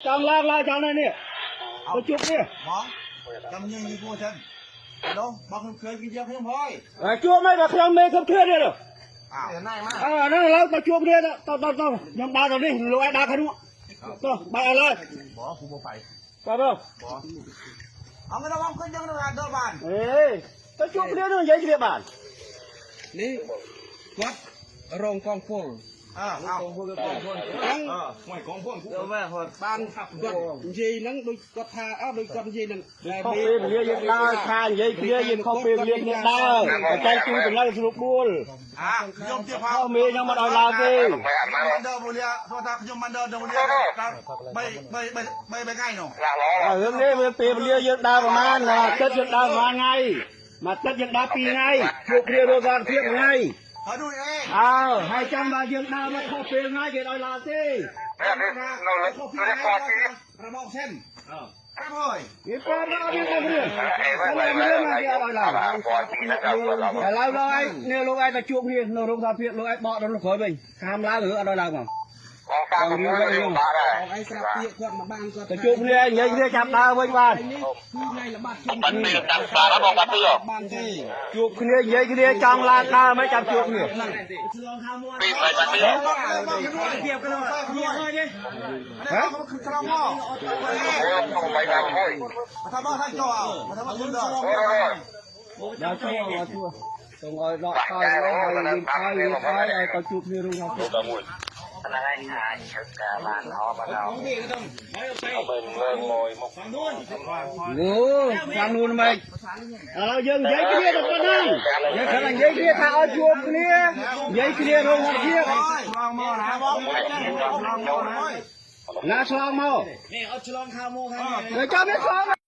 ចង់ឡើងឡើងចង់នេះនេះទៅជួបគ្នា បងចាំញ៉ាំនេះគួរចឹងដល់បងខ្ញុំឃើញគេយកខ្ញុំហើយ ហើយជួបមិនបើខ្ញុំមេខំគ្នានេះ អើណៃមក អើហ្នឹងឡើងទៅជួបគ្នាទៅទៅទៅខ្ញុំដើរទៅនេះលោកឯងដើរខាងនោះទៅបាយឲ្យឡើយ បងគូមកបៃ បាទបង បងអង្គដល់បងឃើញយើងដល់បាន អេទៅជួបគ្នានោះនិយាយគ្នាបាន នេះគាត់រងកងពល អើអោ អញ្ចឹង មួយកងពលគូ បានគាត់និយាយហ្នឹងដូចគាត់ថាអើដូចគាត់និយាយហ្នឹងតែ ខុសពេលវេលាយើងដើរខានិយាយគ្នាយើងខុសពេលវេលាគ្នាដើរតែចែកទូចំណុចស្រួលបួល អាខ្ញុំទៀត ខុសមេខ្ញុំមិនឲ្យឡើងទេ មិនដល់វេលាថាខ្ញុំមិនដល់វេលាបីបីបីបីបីថ្ងៃនោះ រឿងនេះវាពេលវេលាយើងដើរប្រហែលអាទិត្យយើងដើរប្រហែលថ្ងៃមួយអាទិត្យយើងដើរ2ថ្ងៃជួបគ្នារកការភាពថ្ងៃ ហើយដូចអេ អើហើយចាំដល់យើងដើរមកខុសពេលថ្ងៃគេឲ្យឡើងទេ របបសិនប្រាប់ហើយ គេប្រាប់ដល់យើងដល់គ្នាដល់គ្នាមកគេឲ្យឡើងឥឡូវលោកឯងនេះលោកឯងទៅជួបគ្នានៅរោងសាភាពលោកឯងបកដល់ក្រោយវិញខាមឡើងឬអត់ឲ្យឡើងមក បងឯងស្រាប់ពាក្យគាត់មកបានគាត់ ទៅជួបគ្នានិយាយគ្នាចាប់ដើរវិញបាន នេះគឺថ្ងៃល្បាតជុំគ្នាបានទេ ជួបគ្នានិយាយគ្នាចង់ឡើងដើរមិនចាំជួបគ្នា បងបងខ្ញុំទៀតខ្ញុំខ្ញុំហ៎ក្រមមកថាបងថាចូលអោថាបងខ្ញុំដល់ ដល់ចូលដល់ជួសូមឲ្យដកខោឲ្យយើងឲ្យយើងឲ្យឲ្យទៅជួបគ្នារោងសាភាព អូខាងនោះមិនឥឡូវយើងនិយាយគ្នាទៅប៉ុណ្ណឹងយើងគ្រាន់តែនិយាយគ្នាថាឲ្យជួបគ្នានិយាយគ្នារងភាព ឆ្លងមកណាបងឆ្លងមកណា ណាឆ្លងមក នេះអត់ឆ្លងខាងមកខាង ចាំនេះឆ្លង